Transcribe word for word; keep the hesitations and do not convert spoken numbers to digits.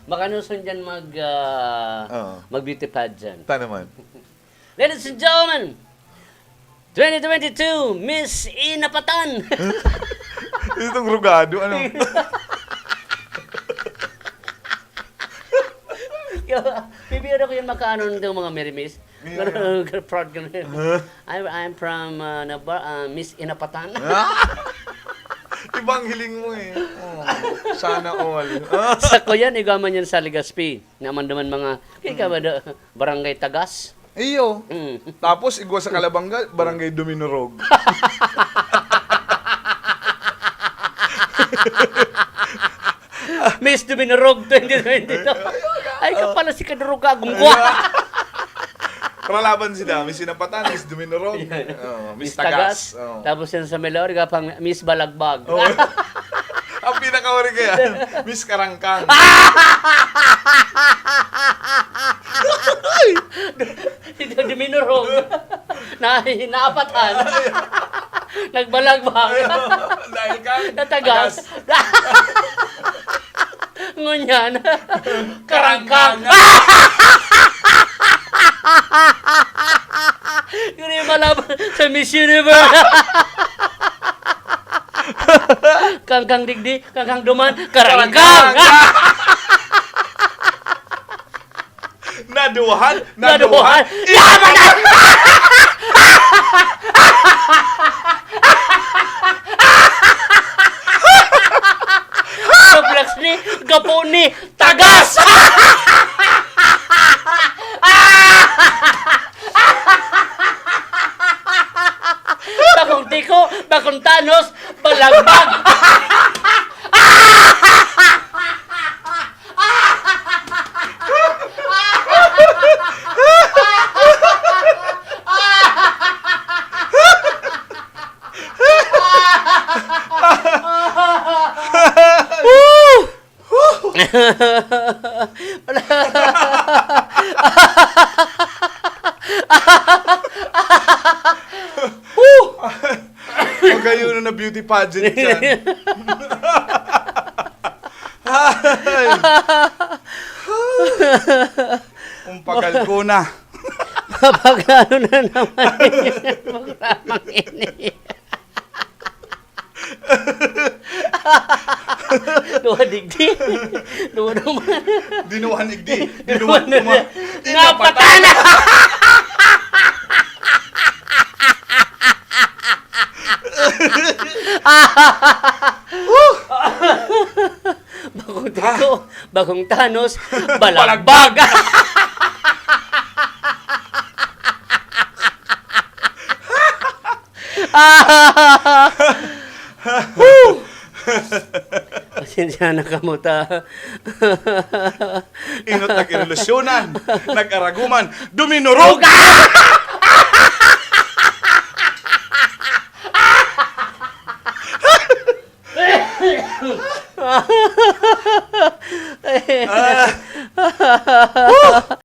Makanuson dyan mag, ah, Oo. mag-beauty pageant. Ta naman. Ladies and gentlemen, twenty twenty-two, Miss Inapatan! Itong rugado, ano? Yo, bibiro ko yung makaano nitong mga Mary Miss. Ganun, proud ka na yun. Huh? I'm, I'm from, uh, Navar-, uh, Miss Inapatan. Ah! Ibang hiling mo eh. Oh, sana all. Ah! Sa ko yan, igwa man yan sa Legazpi. Naman naman mga, kaya ka ba da-, barangay Tagas? Iyo. Mm. Tapos, igwa sa Calabanga, barangay Duminorog. Miss Duminorog twenty twenty-two. Ay, ka pala si Kadurog ka, gungwa. Karalaban sila, Miss Inapatan, Miss Duminorog, oh, Miss Miss Tagas. Tagas. Oh. Tapos yan sa Melor, ka pang Miss Balagbag. Oh. Ang pinakahuri kaya, Miss Karangkang. Ito, Duminorog. Na, naapatan. Nagbalagbag. Dahil ka Natagas. Tagas. Ngunyan. Karangkang. Yun yung malaban sa Miss Universe. Kangkang digdi, kangkang duman, karangkang. Karangkang. Naduhan, Naduhan. Naduhan. Yaman na! Sobrang ni, gapo ni, tagas! Bakong tiko, bakong tanos, balagbag! Woo! Magayon na beauty pageant yan. Ay! Ang pagal ko na. Mapagano na naman yung programang ini. Duha digdi. Duha naman. Dinuhan igdi. Dinuhan Dinuhan na duman. Napatan na! Bakong tiko, bakong tanos, balagbag. Balagbag. Woo! Pasensya na kamo ta. Inot nag-irelasyonan, nag-araguman, duminurog! Ah. Woo!